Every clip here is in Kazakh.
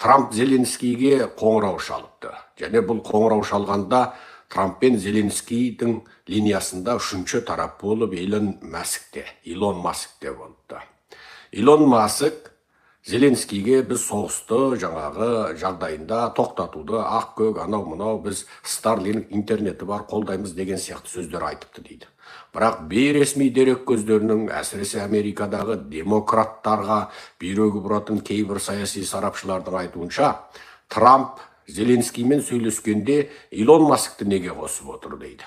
Трамп Зеленскийге қоңырау шалыпты. Және бұл қоңырау шалғанда Трамп пен Зеленскийдің линиясында үшінші тарап болып Илон Маск те болыпты. Илон Маск Зеленскийге біз соғысты жаңағы жағдайында тоқтатуды, ақ көк, анау мынау, біз Старлинк интернеті бар, қолдаймыз деген сияқты сөздер айтыпты дейді. Бірақ бейресми дерек көздерінің, әсіресе Америкадағы демократтарға бүйрегі бұратын кейбір саяси сарапшылардың айтуынша, Трамп Зеленскиймен сөйлескенде Илон Маскты неге қосып отыр дейді.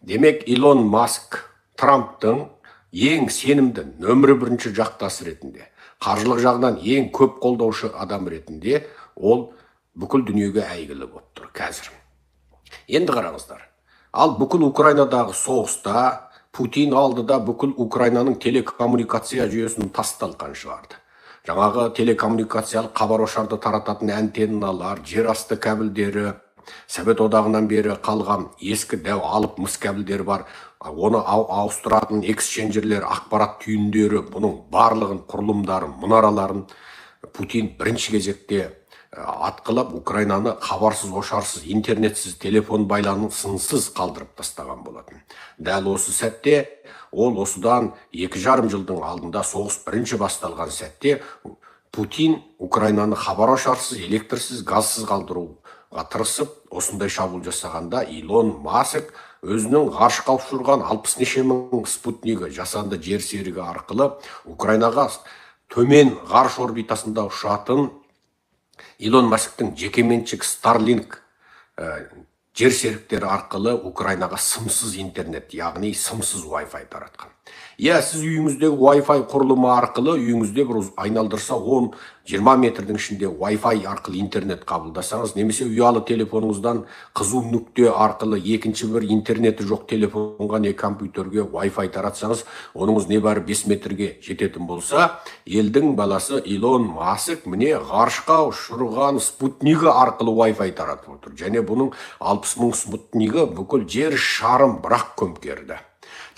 Демек, Илон Маск Трамптың ең сенімді нөмірі бірінші жақтасы ретінде, қаржылық жағынан ең көп қолдаушы адам ретінде ол бүкіл дүниеге әйгілі болып тұр қазір. Енді қараңыздар, ал бүкіл Украинадағы соғыста Путин алдыда бүкіл Украинаның телекоммуникация жүйесін тас талқан шығарды. Жаңағы телекоммуникациялық хабар ошарды тарататын антенналар, жер асты кабельдері, Совет Одағынан бері қалған ескі дәу алып мыс кабельдері бар, оны ауыстыратын эксченджерлер, ақпарат түйіндері, бұның барлығын, құрылымдарын, мұнараларын Путин бірінші кезекте атқылап, Украинаны хабарсыз, ошарсыз, интернетсіз, телефон байланысынсыз қалдырып тастаған болатын. Дәл осы сәтте ол осыдан 2,5 жылдың алдында, соғыс бірінші басталған сәтте, Путин Украинаны хабар ошарсыз, электрсіз, газсыз қалдыруға тырысып, осындай шабуыл жасағанда, Илон Маск өзінің ғарышқа ұшырған 60 неше мың спутнигі, жасанды жер серігі арқылы Украинаға төмен ғарыш орбитасында ұшатын Илон Масктың жекеменшік Старлинк жер серіктері арқылы Украинаға сымсыз интернет, яғни сымсыз Wi-Fi таратқан. Иә, сіз үйіңіздегі Wi-Fi құрылымы арқылы үйіңізде бір айналдырса 10-20 метрдің ішінде Wi-Fi арқылы интернет қабылдасаңыз немесе ұялы телефоныңыздан қызу нүкте арқылы екінші бір интернеті жоқ телефонға не компьютерге Wi-Fi таратсаңыз, оныңыз небәрі 5 метрге жететін болса, елдің баласы Илон Маск міне ғарышқа ұшырған спутнигі арқылы Wi-Fi таратып отыр. Және бұның 60 мың спутнигі бүкіл жер шарын бір-ақ көмкерді.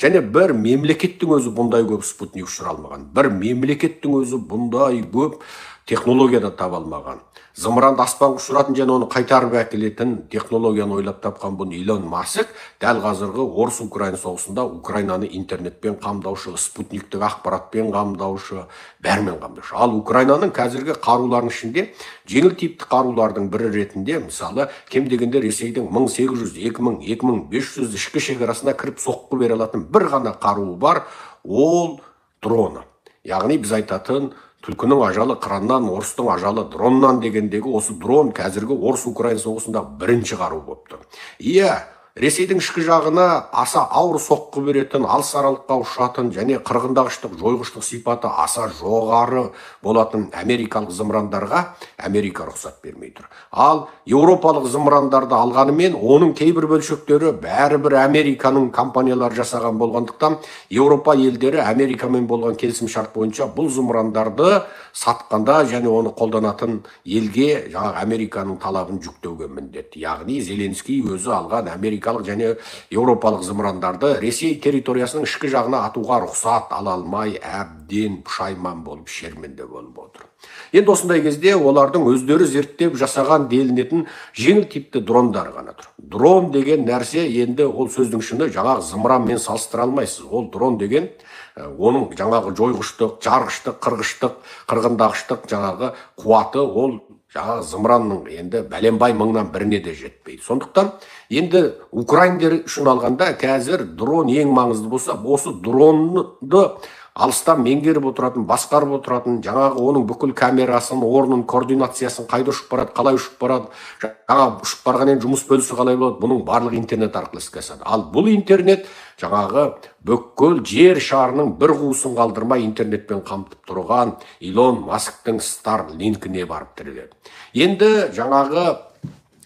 Және бір мемлекеттің өзі бұндай көп спутник ұшыра алмаған, бір мемлекеттің өзі бұндай көп технология да таба алмаған. Зымыранды аспанға ұшыратын және оны қайтарып әкелетін технологияны ойлап тапқан бұл Илон Маск дәл қазіргі орыс украин соғысында Украинаны интернетпен қамдаушы, спутниктік ақпаратпен қамдаушы, бәрімен қамдаушы. Ал Украинаның қазіргі қаруларының ішінде жеңіл типті қарулардың бірі ретінде, мысалы, кем дегенде Ресейдің 1800, 2000, 2500 ішкі шекарасына кіріп соққы бере алатын бір ғана қаруы бар, ол дроны. Яғни біз айтатын түлкінің ажалы қыраннан, орыстың ажалы дроннан дегендегі осы дрон қазіргі орыс украин соғысында бірінші қару болып тұр. Иә, Ресейдің ішкі жағына аса ауыр соққы беретін, алыс аралыққа ұшатын және қырғындағыштық, жойғыштық сипаты аса жоғары болатын америкалық зымырандарға Америка рұқсат бермей тұр. Ал еуропалық зымырандарды алғанымен, оның кейбір бөлшектері бәрібір Американың компаниялары жасаған болғандықтан, Еуропа елдері Америкамен болған келісімшарт бойынша бұл зымырандарды сатқанда және оны қолданатын елге жаңағы Американың талабын жүктеуге міндетті. Яғни Зеленский өзі алған америкалық және еуропалық зымырандарды Ресей территориясының ішкі жағына атуға рұқсат ала алмай, әбден пұшайман болып, шерменде болып отыр. Енді осындай кезде олардың өздері зерттеп жасаған делінетін жеңіл типті дрондар ғана тұр. Дрон деген нәрсе енді ол сөздің шыны жаңағы зымыранмен салыстыра алмайсыз. Ол дрон деген оның жаңағы жойғыштық, жарғыштық, қырғыштық, қырғындағыштық жаңағы қуаты ол жаңағы зымыранның енді бәленбай мыңнан біріне де жетпейді. Сондықтан енді украиндер үшін алғанда қазір дрон ең маңызды болса, осы дронды алыстан меңгеріп отыратын, басқарып отыратын, жаңағы оның бүкіл камерасын, орнын, координациясын, қайда ұшып барады, қалай ұшып барады, жаңағы ұшып барғаннан кейін жұмыс бөлісі қалай болады, бұның барлығы интернет арқылы іске асады. Ал бұл интернет жаңағы бүкіл жер шарының бір қуысын қалдырмай интернетпен қамтып тұрған Илон Масктың Старлинкіне барып тіреледі. Енді жаңағы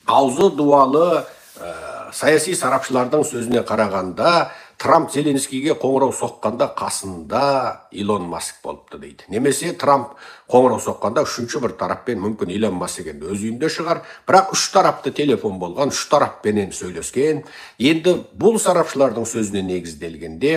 аузы дуалы саяси сарапшылардың сөзіне қарағанда, Трамп Зеленскийге қоңырау соққанда қасында Илон Маск болыпты дейді. Немесе Трамп қоңырау соққанда үшінші бір тараппен, мүмкін, Илон Маск енді өз үйінде шығар, бірақ үш тарапты телефон болған, үш тараппенен сөйлескен. Енді бұл сарапшылардың сөзіне негізделгенде,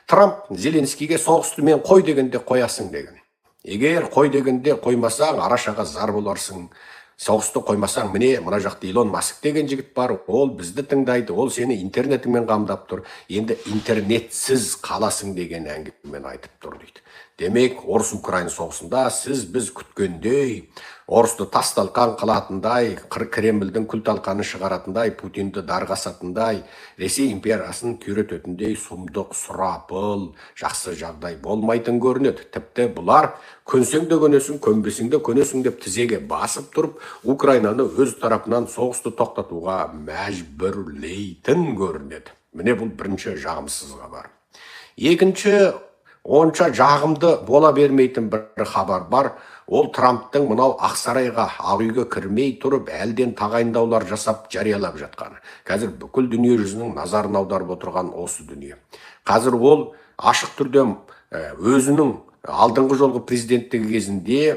Трамп Зеленскийге соғысты мен қой дегенде қоясың деген. Егер қой дегенде қоймасаң, арашаға зар боларсың. Соғысты қоймасаң, міне мына жақта Илон Маск деген жігіт бар, ол бізді тыңдайды, ол сені интернетіңмен қамдап тұр. Енді интернетсіз қаласың деген әңгімені айтып тұр дейді. Демек, орыс-украин соғысында сіз біз күткендей, орысты тас талқан қылатындай, Кремльдің күл талқанын шығаратындай, Путинді дарға асатындай, Ресей империясын күйрететіндей сұмдық, сұрапыл, жақсы жағдай болмайтын көрінеді. Тіпті бұлар көнсең де көнесің, көнбесең де көнесің деп тізеге басып тұрып, Украинаны өз тарапынан соғысты тоқтатуға мәжбүрлейтін көрінеді. Міне, бұл бірінші жағымсыз хабар. Екінші, онша жағымды бола бермейтін бір хабар бар. Ол Трамптың мынау Ақсарайға, Ақ үйге кірмей тұрып, әлден тағайындаулар жасап жариялап жатқаны. Қазір бүкіл дүние жүзінің назарын аударып отырған осы дүние. Қазір ол ашық түрде өзінің алдыңғы жолғы президенттігі кезінде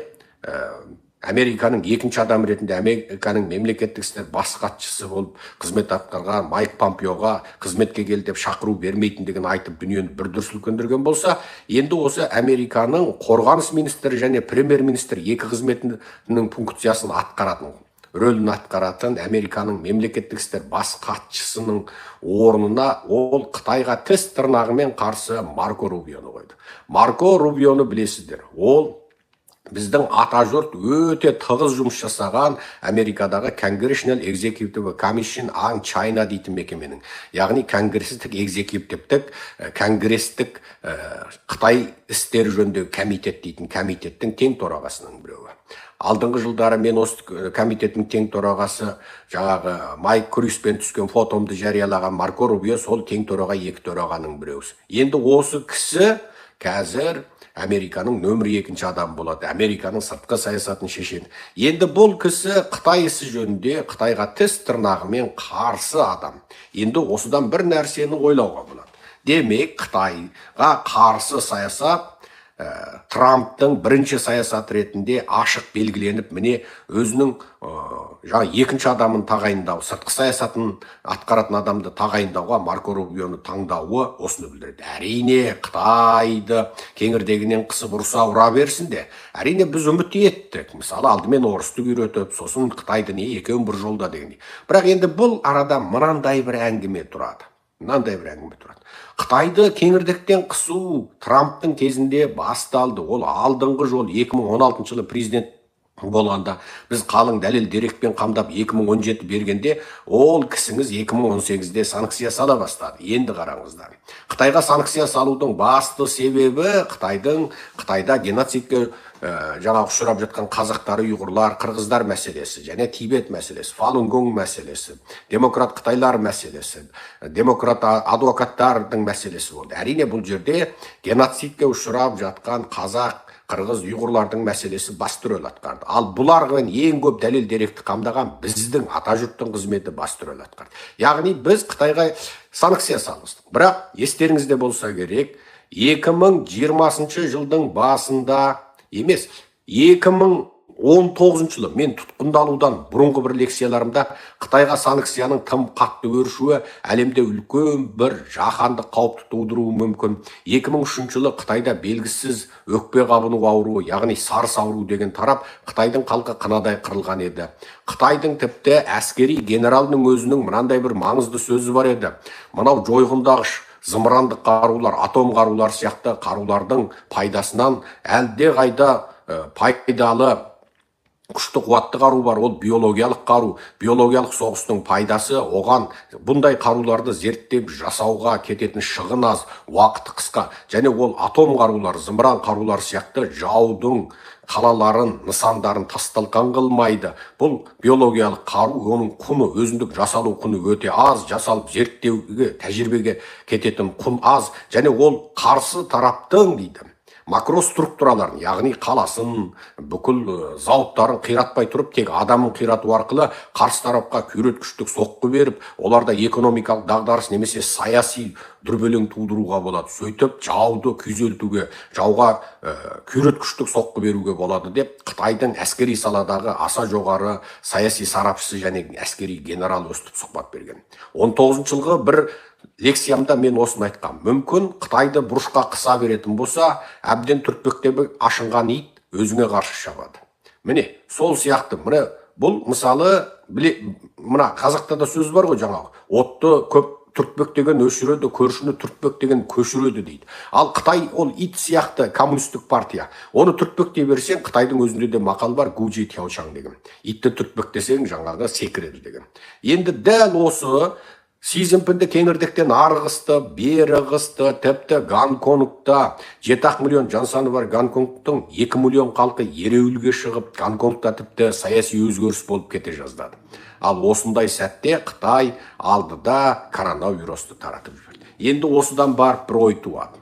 Американың екінші адам ретінде Американың мемлекеттік істер бас хатшысы болып қызмет атқарған Майк Помпеоға қызметке кел деп шақыру бермейтіндігін айтып, дүниені бір дүр сілкіндірген болса, енді осы Американың қорғаныс министрі және премьер-министр екі қызметінің функциясын атқаратын, рөлін атқаратын Американың мемлекеттік істер бас хатшысының орнына ол Қытайға тіс тырнағымен қарсы Марко Рубионы қойды. Марко Рубионы білесіздер, ол біздің атажұрт өте тығыз жұмыс жасаған Америкадағы Congressional Executive Commission on China дейтін мекеменің, яғни конгресстік экзекутивтік, конгресстік Қытай істері жөніндегі комитет дейтін комитеттің тең төрағасының біреуі. Алдыңғы жылдары мен осы комитеттің тең төрағасы жаңағы Майк Крюспен түскен фотомды жариялаған Марко Рубио сол тең төраға, екі төрағаның біреусі. Енді осы кісі қазір Американың нөмір екінші адамы болады, Американың сыртқы саясатын шешеді. Енді бұл кісі Қытай ісі жөнінде Қытайға тіс тырнағымен қарсы адам. Енді осыдан бір нәрсені ойлауға болады. Демек, Қытайға қарсы саясат Трамптың бірінші саясат ретінде ашық белгіленіп, міне өзінің жаңа екінші адамын тағайындау, сыртқы саясатын атқаратын адамды тағайындауға Марко Рубионы таңдауы осыны білдіреді. Әрине, Қытайды кеңірдегінен қысып ұрса ұра берсін де. Әрине, біз үміт еттік. Мысалы, алдымен орысты үйретіп, сосын Қытайды, не екеуін бір жолда дегендей. Бірақ енді бұл арада мынандай бір әңгіме тұрады. Мынандай бір әңгіме тұрады. Қытайды кеңірдектен қысу Трамптың кезінде басталды. Ол алдыңғы жол 2016 жылы президент болғанда біз қалың дәлел дерекпен қамдап 2017 бергенде, ол кісіңіз 2018-де санкция сала бастады. Енді қараңыздар. Қытайға санкция салудың басты себебі Қытайда геноцидке жаңағы ұшырап жатқан қазақтар, ұйғырлар, қырғыздар мәселесі және Тибет мәселесі, Фалунь мәселесі, демократ қытайлар мәселесі, демократ адвокаттардың мәселесі болды. Әрине, бұл жерде геноцидке ұшырап жатқан қазақ, қырғыз, ұйғырлардың мәселесі басты рөл атқарды. Ал бұлармен ең көп дәлел деректі қамдаған біздің атажұрттың қызметі басты рөл атқарды. Яғни біз Қытайға санкция салғыздық. Бірақ естеріңізде болса керек, 2020 жылдың басында емес, 2019 жылы мен тұтқындалудан бұрынғы бір лекцияларымда Қытайға санкцияның тым қатты өршуі әлемде үлкен бір жаһандық қауіпті тудыруы мүмкін. 2003 жылы Қытайда белгісіз өкпе қабыну ауруы, яғни сарс ауруы деген тарап, Қытайдың халқы қынадай қырылған еді. Қытайдың тіпті әскери генералының өзінің мынандай бір маңызды сөзі бар еді: мынау жойқындағыш зымырандық қарулар, атом қарулар сияқты қарулардың пайдасынан әлде қайда пайдалы күшті қуатты қару бар, ол биологиялық қару. Биологиялық соғыстың пайдасы оған бұндай қаруларды зерттеп жасауға кететін шығын аз, уақыты қысқа және ол атом қарулар, зымыран қарулар сияқты жаудың қалаларын, нысандарын тас-талқан қылмайды. Бұл биологиялық қару, оның құны, өзіндік жасалу құны өте аз, жасалып зерттеуге, тәжірибеге кететін құн аз және ол қарсы тараптың дейді макроструктураларын, яғни қаласын, бүкіл зауыттарын қиратпай тұрып, тек адамын қирату арқылы қарсы тарапқа күйреткіштік соққы беріп, оларда экономикалық дағдарыс немесе саяси дүрбелең тудыруға болады. Сөйтіп жауды күйзелтуге, жауға күйреткіштік соққы беруге болады деп Қытайдың әскери саладағы аса жоғары саяси сарапшысы және әскери генерал өстіп сұхбат берген. 19 жылғы бір лекциямда мен осыны айтқам. Мүмкін, Қытайды бұрышқа қыса беретін болса, әбден түртпектеп ашынған ит Өзіңе қарсы шабады. Міне, сол сияқты. Міне, бұл мысалы, мына қазақта да сөз бар ғой, жаңағы отты көп түртпектеген өшіреді, көршіні түртпектеген көшіреді дейді. Ал Қытай ол ит сияқты коммунистік партия. Оны түртпектей берсең, Қытайдың өзінде де мақал бар, гуджи тяочаң деген. Итті түртпектесең, жаңағы секіреді деген. Енді дәл осы Си Цзиньпинді кеңірдектен ары қысты, бері қысты, тіпті Гонконгта 7 миллион жан саны бар Гонконгтың 2 миллион халқы ереуілге шығып, Гонконгта тіпті саяси өзгеріс болып кете жаздады. Ал осындай сәтте Қытай алдыда коронавирусты таратып жіберді. Енді осыдан барып бір ой туады.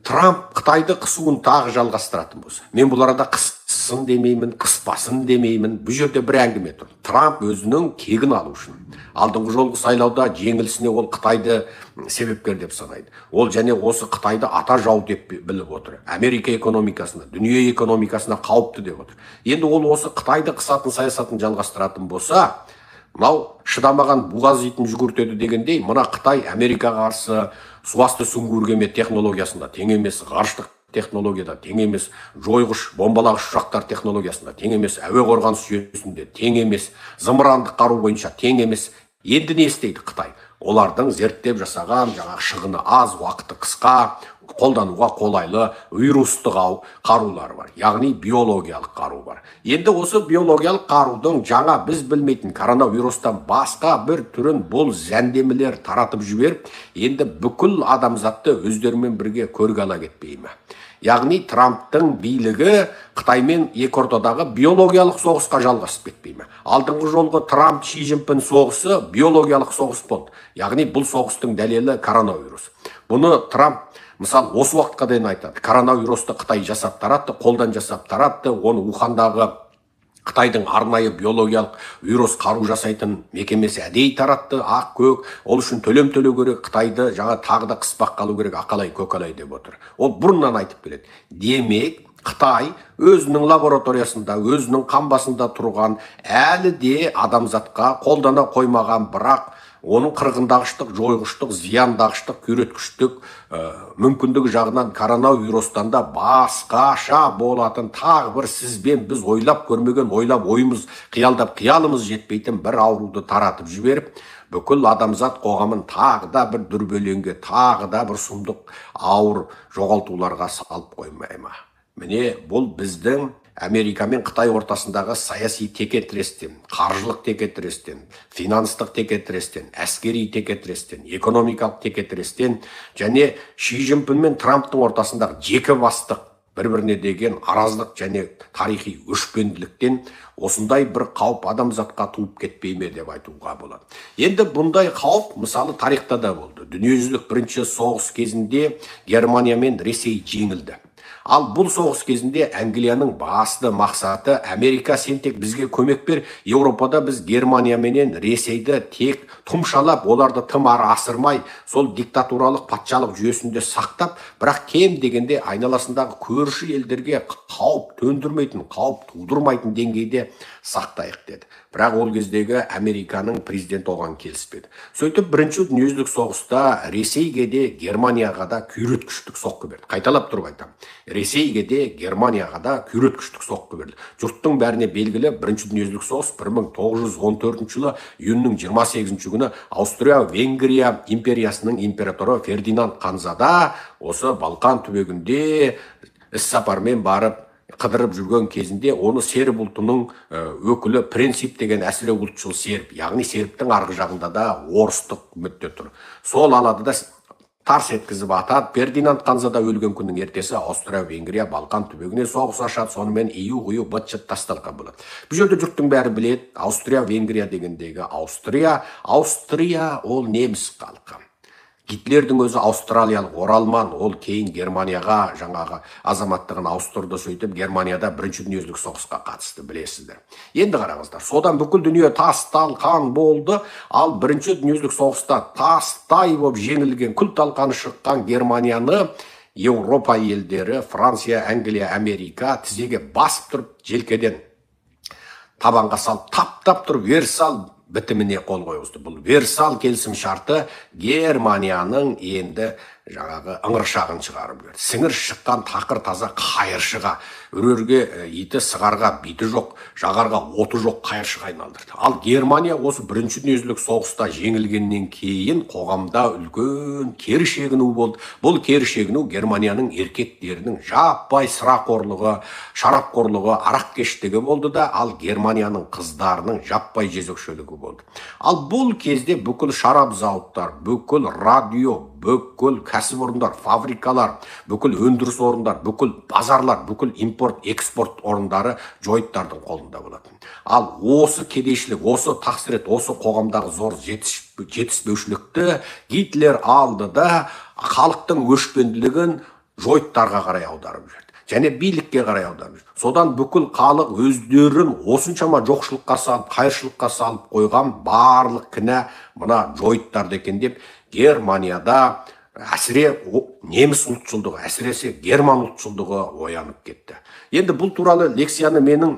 Трамп Қытайды қысуын тағы жалғастыратын болса, мен бұл арада қыссын демеймін, қыспасын демеймін, бұл жерде бір әңгіме тұр. Трамп өзінің кегін алу үшін, алдыңғы жолғы сайлауда жеңілісіне ол Қытайды себепкер деп санайды. Ол және осы Қытайды ата жау деп біліп отыр. Америка экономикасына, дүние экономикасына қауіпті деп отыр. Енді ол осы Қытайды қысатын саясатын жалғастыратын болса, мынау шыдамаған буғаз итін жүгіртеді дегендей, мына Қытай Америкаға қарсы суасты сүңгуір кеме технологиясында тең емес, ғарыштық технологияда тең емес, жойғыш бомбалағыш ұшақтар технологиясында тең емес, әуе қорғаныс жүйесінде тең емес, зымырандық қару бойынша тең емес. Енді не істейді Қытай? Олардың зерттеп жасаған жаңағы шығыны аз, уақыты қысқа, қолдануға қолайлы вирустық қарулар бар, яғни биологиялық қару бар. Енді осы биологиялық қарудың жаңа біз білмейтін коронавирустан басқа бір түрін бұл зәндемілер таратып жіберіп, енді бүкіл адамзатты өздерімен бірге көрге ала кетпей ме? Яғни Трамптың билігі Қытаймен екі ортадағы биологиялық соғысқа жалғасып кетпей ме? Алдыңғы жолғы Трамп Ши Цзиньпин соғысы биологиялық соғыс болды. Яғни бұл соғыстың дәлелі коронавирус. Бұны Трамп мысалы осы уақытқа дейін айтады. Коронавирусты Қытай жасап таратты, қолдан жасап таратты, оны Ухандағы Қытайдың арнайы биологиялық вирус қару жасайтын мекемесі әдейі таратты, ақ көк, ол үшін төлем төлеу керек, Қытайды жаңа тағы да қыспаққа алу керек, ақалай көкалай деп отыр. Ол бұрыннан айтып келеді. Демек, Қытай өзінің лабораториясында, өзінің қамбасында тұрған, әлі де адамзатқа қолдана қоймаған, бірақ оның қырғындағыштық, жойғыштық, зияндағыштық, күйреткіштік мүмкіндігі жағынан коронавирустан да басқаша болатын тағы бір сізбен біз ойлап көрмеген, ойлап ойымыз қиялдап қиялымыз жетпейтін бір ауруды таратып жіберіп, бүкіл адамзат қоғамын тағы да бір дүрбелеңге, тағы да бір сұмдық ауыр жоғалтуларға салып қоймай ма? Міне, бұл біздің Америка мен Қытай ортасындағы саяси текетірестен, қаржылық текетірестен, финанстық текетірестен, әскери текетірестен, экономикалық текетірестен және Ши Цзиньпин мен Трамптың ортасындағы жеке бастық бір-біріне деген араздық және тарихи өшпенділіктен осындай бір қауіп адамзатқа туып кетпей ме деп айтуға болады. Енді бұндай қауіп мысалы тарихта да болды. Дүниежүзілік бірінші соғыс кезінде Германия мен Ресей жеңілді. Ал бұл соғыс кезінде Англияның басты мақсаты: Америка, сен тек бізге көмек бер, Еуропада біз Германия менен Ресейді тек тұмшалап, оларды тым ары асырмай, сол диктатуралық патшалық жүйесінде сақтап, бірақ кем дегенде айналасындағы көрші елдерге қауіп төндірмейтін, қауіп тудырмайтын деңгейде сақтайық деді. Бірақ ол кездегі Американың президенті оған келіспеді. Сөйтіп бірінші дүниежүзілік соғыста Ресейге де, Германияға да күйреткіштік соққы берді. Қайталап тұрып айтамын, Ресейге де, Германияға да күйреткіштік соққы берді. Жұрттың бәріне белгілі, бірінші дүниежүзілік соғыс 1914 жылы июньнің 28 күні Аустрия Венгрия империясының императоры Фердинанд ханзада осы Балқан түбегінде іс сапармен барып қыдырып жүрген кезінде оны серб ұлтының өкілі Принцип деген әсіре ұлтшыл серб, яғни сербтің арғы жағында да орыстық мүдде тұр, сол алады да тарс еткізіп атады. Фердинанд ханзада өлген күннің ертесі Аустрия Венгрия Балқан түбегіне соғыс ашады. Сонымен ию қию, быт шыт, тас талқан болады. Бұл жерде жұрттың бәрі біледі, Аустрия Венгрия дегендегі Аустрия, Аустрия ол неміс халқы. Гитлердің өзі аустралиялық оралман, ол кейін Германияға жаңағы азаматтығын ауыстырды, сөйтіп Германияда бірінші дүниежүзілік соғысқа қатысты, білесіздер. Енді қараңыздар, содан бүкіл дүние тас талқан болды. Ал бірінші дүниежүзілік соғыста тастай болып жеңілген, күл талқаны шыққан Германияны Еуропа елдері, Франция, Англия, Америка тізеге басып тұрып, желкеден табанға салып, таптап тұрып, Версаль бітіміне қол қойғызды. Бұл Версаль келісім шарты Германияның енді жаңағы ыңыршағын шығарып жіберді. Сіңір шыққан тақыр таза қайыршыға, үрерге иті, сығарға биті жоқ, жағарға оты жоқ қайыршыға айналдырды. Ал Германия осы бірінші дүниежүзілік соғыста жеңілгеннен кейін қоғамда үлкен кері шегіну болды. Бұл кері шегіну Германияның еркектерінің жаппай сырақорлығы, шарапқорлығы, арақкештігі болды да, ал Германияның қыздарының жаппай жезөкшелігі болды. Ал бұл кезде бүкіл шарап зауыттар, бүкіл радио, бүкіл кәсіпорындар, фабрикалар, бүкіл өндіріс орындар, бүкіл базарлар, бүкіл импорт, экспорт орындары жойыттардың қолында болатын. Ал осы кедейшілік, осы тақсырет, осы қоғамдағы зор жетіспеушілікті Гитлер алды да, халықтың өшпенділігін жойыттарға қарай аударып жіберді және билікке қарай аударып жіберді. Содан бүкіл халық өздерін осыншама жоқшылыққа салып, қайыршылыққа салып қойған барлық кінә мына жойыттарды екен деп Германияда әсіре неміс ұлтшылдығы, әсіресе герман ұлтшылдығы оянып кетті. Енді бұл туралы лекцияны менің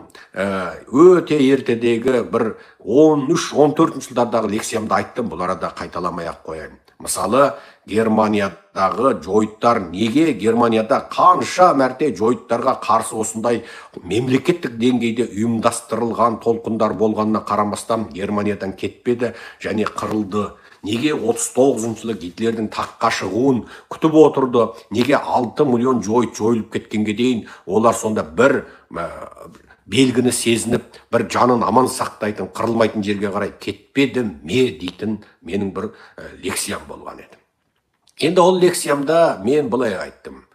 өте ертедегі бір 13-14 жылдардағы лекциямда айттым, бұл арада қайталамай ақ қояйын. Мысалы, Германиядағы жойыттар неге, Германияда қанша мәрте жойыттарға қарсы осындай мемлекеттік деңгейде ұйымдастырылған толқындар болғанына қарамастан Германиядан кетпеді және қырылды. Неге 39 жылы Гитлердің таққа шығуын күтіп отырды? Неге 6 миллион жойыт жойылып кеткенге дейін олар сонда бір белгіні сезініп, бір жанын аман сақтайтын, қырылмайтын жерге қарай кетпеді ме дейтін менің бір лекциям болған еді. Енді ол лекциямда мен былай айттым.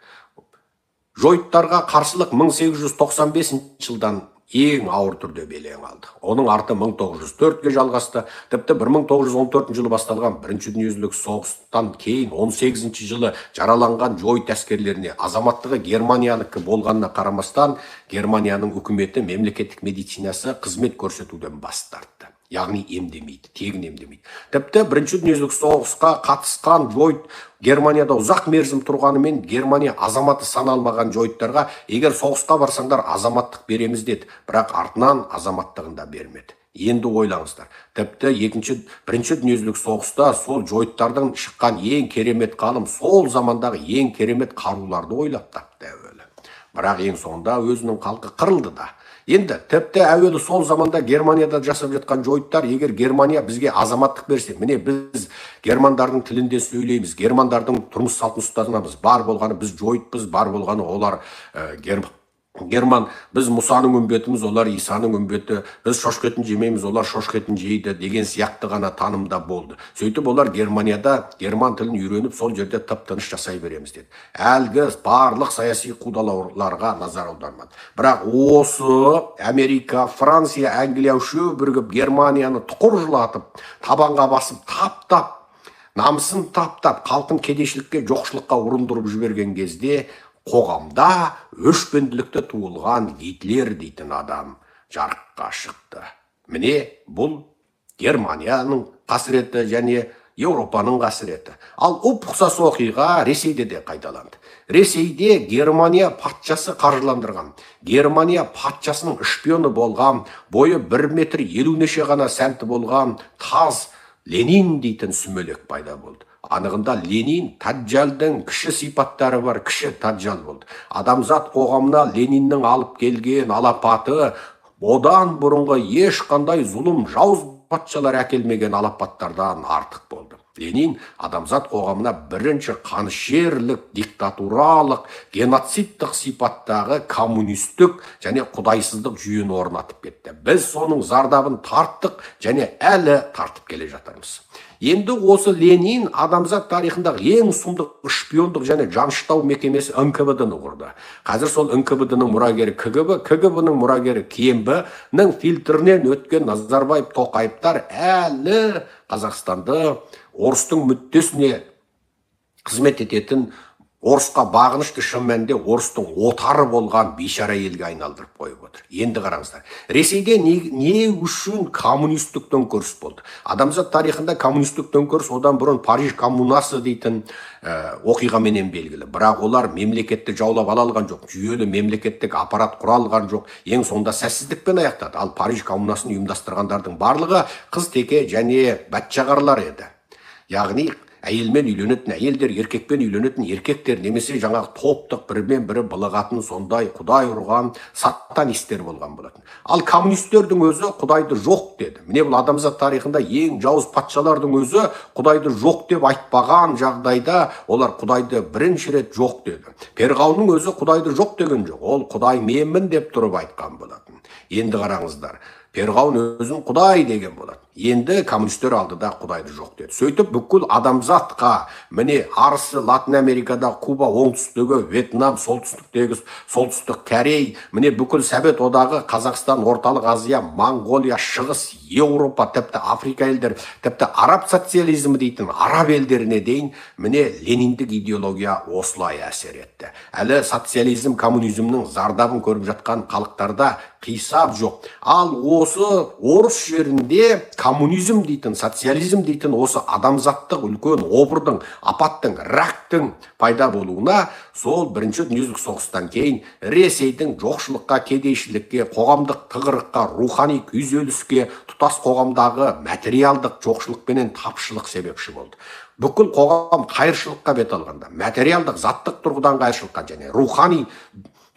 Жойыттарға қарсылық 1895 жылдан ең ауыр түрде белең алды. Оның арты 1904-ке жалғасты. Тіпті 1914 жылы басталған бірінші дүниежүзілік соғыстан кейін 18 жылы жараланған жойыт әскерлеріне азаматтығы германиянікі болғанына қарамастан Германияның үкіметі, мемлекеттік медицинасы қызмет көрсетуден бас тартты. Яғни емдемейді, тегін емдемейді. Тіпті бірінші дүниежүзілік соғысқа қатысқан жойыт Германияда ұзақ мерзім тұрғанымен Германия азаматы саналмаған жойыттарға егер соғысқа барсаңдар азаматтық береміз деді, бірақ артынан азаматтығын да бермеді. Енді ойлаңыздар, тіпті бірінші дүниежүзілік соғыста сол жойыттардың шыққан ең керемет ғалым сол замандағы ең керемет қаруларды ойлап тапты әуелі. Бірақ ең соңында өзінің халқы қырылды да. Енді тіпті әуелі сол заманда Германияда жасап жатқан жойыттар, егер Германия бізге азаматтық берсе, міне біз германдардың тілінде сөйлейміз, германдардың тұрмыс салтын ұстанамыз, бар болғаны біз жойытпыз, бар болғаны олар герман, біз Мұсаның үмбетіміз, олар Исаның үмбеті, біз шошқа етін жемейміз, олар шошқа етін жейді деген сияқты ғана танымда болды. Сөйтіп олар Германияда герман тілін үйреніп, сол жерде тып-тыныш жасай береміз деді. Әлгі барлық саяси қудалауларға назар аудармады. Бірақ осы Америка, Франция, Англия үшеуі бірігіп Германияны тұқыр жылатып, табанға басып, таптап, намысын таптап, халқын кедейшілікке, жоқшылыққа ұрындырып жіберген кезде қоғамда өшпенділікті туылған Гитлер дейтін адам жарыққа шықты. Міне бұл Германияның қасіреті және Еуропаның қасіреті. Ал ұп-ұқсас оқиға Ресейде де қайталанды. Ресейде Германия патшасы қаржыландырған, Германия патшасының шпионы болған, бойы 1 метр елу неше ғана сәнті болған таз Ленин дейтін сүмелек пайда болды. Анығында Ленин Таджалдың кіші сипаттары бар кіші Таджал болды. Адамзат қоғамына Лениннің алып келген алапаты одан бұрынғы ешқандай зұлым жауыз патшалар әкелмеген алапаттардан артық болды. Ленин адамзат қоғамына бірінші қанішерлік, диктатуралық, геноцидтік сипаттағы коммунистік және құдайсыздық жүйені орнатып кетті. Біз соның зардабын тарттық және әлі тартып келе жатырмыз. Енді осы Ленин адамзат тарихындағы ең сұмдық шпиондық және жаныштау мекемесі НКВД-ны құрды. Қазір сол НКВД-ның мұрагері КГБ, КГБ-ның мұрагері КМБ-ның фильтрінен өткен Назарбаев, Тоқаевтар әлі Қазақстанды орыстың мүддесіне қызмет ететін, орысқа бағынышты, шын мәнінде орыстың отары болған бейшара елге айналдырып қойып отыр. Енді қараңыздар, Ресейде не үшін коммунистік төңкеріс болды? Адамзат тарихында коммунистік төңкеріс одан бұрын Париж коммунасы дейтін оқиғаменен белгілі. Бірақ олар мемлекетті жаулап ала алған жоқ, жүйелі мемлекеттік аппарат құра алған жоқ, ең соңында сәтсіздікпен аяқтады. Ал Париж коммунасын ұйымдастырғандардың барлығы қыз теке және бәтшағарлар еді. Яғни Әйелмен үйленетін әйелдер, еркекпен үйленетін еркектер, немесе жаңағы топтық бірімен бірі былығатын сондай құдай ұрған сатанистер болған болатын. Ал коммунистердің өзі құдайды жоқ деді. Міне, бұл адамзат тарихында ең жауыз патшалардың өзі құдайды жоқ деп айтпаған жағдайда, олар құдайды бірінші рет жоқ деді. Перғауынның өзі құдайды жоқ деген жоқ, ол «Құдай менмін» деп тұрып айтқан болатын. Енді қараңыздар, Перғауын өзін құдай деген болады. Енді коммунистер алды да, құдайды жоқ деді. Сөйтіп бүкіл адамзатқа, міне, арысы Латын Америкада Куба, оңтүстігі Вьетнам, солтүстіктегі Солтүстік Корей, міне, бүкіл Совет Одағы, Қазақстан, Орталық Азия, Моңғолия, Шығыс Еуропа, тіпті Африка елдері, тіпті араб социализмі дейтін араб елдеріне дейін, міне, лениндік идеология осылай әсер етті. Әлі социализм, коммунизмнің зардабын көріп жатқан халықтарда қисап жоқ. Ал осы орыс жерінде коммунизм дейтін, социализм дейтін осы адамзаттық үлкен обырдың, апаттың, рактың пайда болуына сол Бірінші дүниежүзілік соғыстан кейін Ресейдің жоқшылыққа, кедейшілікке, қоғамдық тығырыққа, рухани күйзеліске, тұтас қоғамдағы материалдық жоқшылық пенен тапшылық себепші болды. Бүкіл қоғам қайыршылыққа бет алғанда, материалдық, заттық тұрғыдан қайыршылыққа және рухани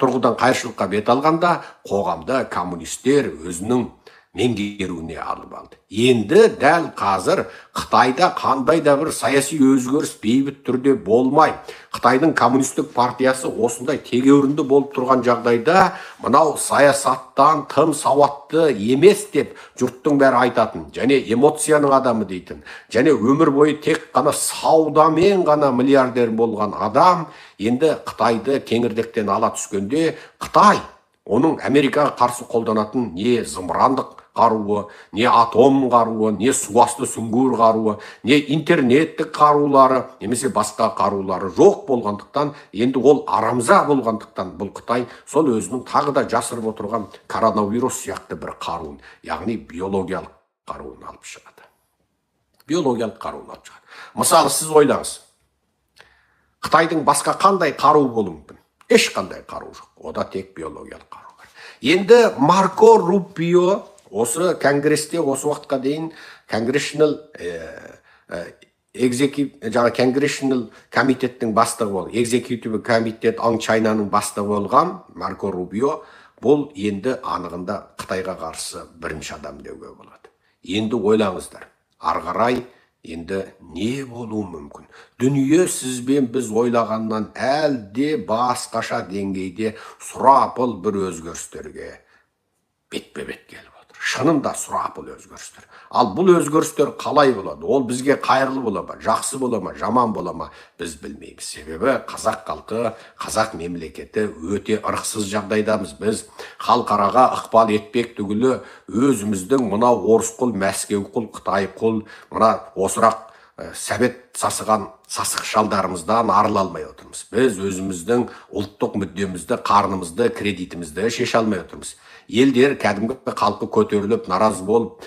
тұрғыдан қайыршылыққа бет алғанда, қоғамды коммунистер өзінің меңгеруіне алып алды. Енді дәл қазір Қытайда қандай да бір саяси өзгеріс бейбіт түрде болмай, Қытайдың коммунистік партиясы осындай тегеурінді болып тұрған жағдайда, мынау саясаттан тым сауатты емес деп жұрттың бәрі айтатын және эмоцияның адамы дейтін және өмір бойы тек қана саудамен ғана миллиардер болған адам енді Қытайды кеңірдектен ала түскенде, Қытай оның Америкаға қарсы қолданатын не зымырандық қаруы, не атом қаруы, не суасты сүңгуір қаруы, не интернеттік қарулары немесе басқа қарулары жоқ болғандықтан, енді ол арамза болғандықтан, бұл Қытай сол өзінің тағы да жасырып отырған коронавирус сияқты бір қаруын, яғни биологиялық қаруын алып шығады. Биологиялық қаруын алып шығады. Мысалы, сіз ойлаңыз, Қытайдың басқа қандай қаруы болуы мүмкін? Ешқандай қару жоқ, онда тек биологиялық қару бар. Енді Марко Рубио осы конгрессте, осы уақытқа дейін Congressional жаңа Congressional комитеттің бастығы болды, Executive Committee on China-ның бастығы болған Марко Рубио, бұл енді анығында Қытайға қарсы бірінші адам деуге болады. Енді ойлаңыздар, ары қарай енді не болуы мүмкін? Дүние сіз бен біз ойлағаннан әлде басқаша деңгейде сұрапыл бір өзгерістерге бетпе бет келіп отыр. Шынында сұрапыл өзгерістер. Ал бұл өзгерістер қалай болады, ол бізге қайырлы бола ма, жақсы бола ма, жаман бола ма, біз білмейміз. Себебі қазақ халқы, қазақ мемлекеті өте ырықсыз жағдайдамыз. Біз халықараға ықпал етпек түгілі, өзіміздің мынау орысқұл, мәскеуқұл, қытайқұл, мына осырақ сәбет сасыған сасық шалдарымыздан арыла алмай отырмыз. Біз өзіміздің ұлттық мүддемізді, қарнымызды, кредитімізді шеше алмай отырмыз. Елдер кәдімгі халқы көтеріліп, наразы болып,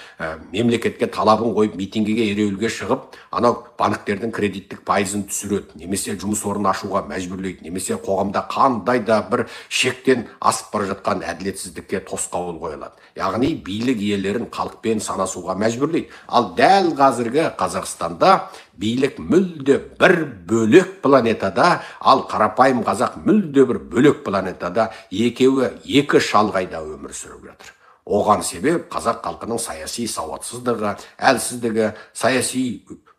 мемлекетке талабын қойып, митингіге, ереуілге шығып, анау банктердің кредиттік пайызын түсіреді немесе жұмыс орнын ашуға мәжбүрлейді немесе қоғамда қандай да бір шектен асып бара жатқан әділетсіздікке тосқауыл қоя алады, яғни билік иелерін халықпен санасуға мәжбүрлейді. Ал дәл қазіргі Қазақстанда билік мүлде бір бөлек планетада, ал қарапайым қазақ мүлде бір бөлек планетада, екеуі екі шалғайда өмір сүріп жатыр. Оған себеп – қазақ халқының саяси сауатсыздығы, әлсіздігі, саяси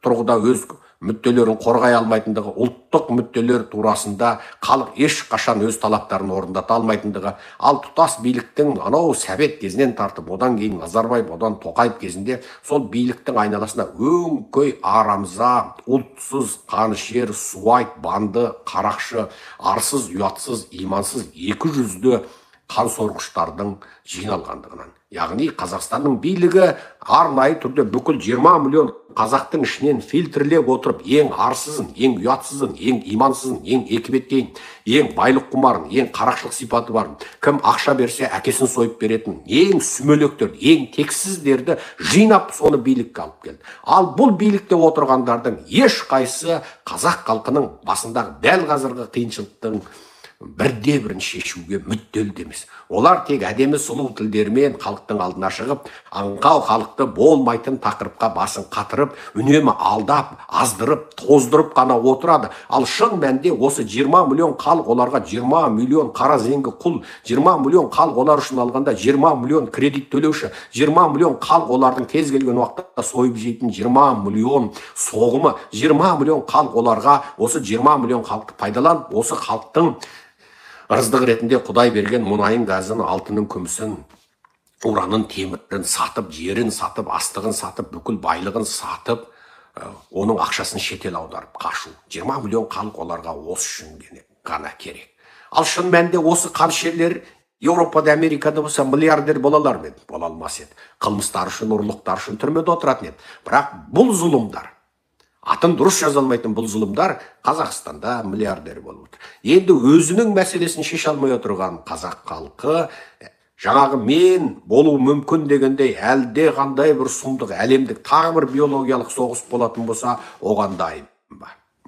тұрғыда өз мүдделерін қорғай алмайтындығы, ұлттық мүдделер турасында халық ешқашан өз талаптарын орындата алмайтындығы. Ал тұтас биліктің анау сәбет кезінен тартып, одан кейін Назарбаев, одан Тоқаев кезінде сол биліктің айналасына өңкей арамза, ұлтсыз, қанішер, суайт, банды, қарақшы, арсыз, ұятсыз, имансыз, екі жүзді қансорғыштардың жиналғандығынан. Яғни Қазақстанның билігі арнайы түрде бүкіл 20 миллион қазақтың ішінен фильтрлеп отырып, ең арсызын, ең ұятсызын, ең имансызын, ең екібеткейін, ең байлық құмарын, ең қарақшылық сипаты барын, кім ақша берсе, әкесін сойып беретін ең сүмелектерді, ең тексіздерді жинап, соны билікке алып келді. Ал бұл билікте отырғандардың ешқайсысы қазақ халқының басындағы дәл қазіргі қиыншылықтың Бірде бірін шешуге мүдделі де емес. Олар тек әдемі, сұлу тілдерімен халықтың алдына шығып, аңқау халықты болмайтын тақырыпқа басын қатырып, үнемі алдап, аздырып, тоздырып қана отырады. Ал шын мәнінде осы 20 миллион халық оларға 20 миллион қара зеңгі құл, 20 миллион халық олар үшін алғанда 20 миллион кредит төлеуші, 20 миллион халық олардың кез келген уақытта сойып жейтін 20 миллион соғымы, 20 миллион халық оларға осы 20 миллион халықты пайдаланып, осы халықтың ырыздық ретінде Құдай берген мұнайын, газын, алтынын, күмісін, уранын, темірін сатып, жерін сатып, астығын сатып, бүкіл байлығын сатып, оның ақшасын шетел аударып қашу. 20 миллион халық оларға осы үшін ғана керек. Ал шын мәнінде осы қанішерлер Еуропада, Америкада болса, миллиардер бола алар ма еді? Бола алмас еді. Қылмыстары үшін, ұрлықтары үшін түрмеде отыратын еді. Бірақ бұл зұлымдар, атын дұрыс жаза алмайтын бұл зұлымдар Қазақстанда миллиардер болып отыр. Енді өзінің мәселесін шеше алмай отырған қазақ халқы жаңағы мен болуы мүмкін дегендей, әлде қандай бір сұмдық әлемдік тағы бір биологиялық соғыс болатын болса, оған дайын ба?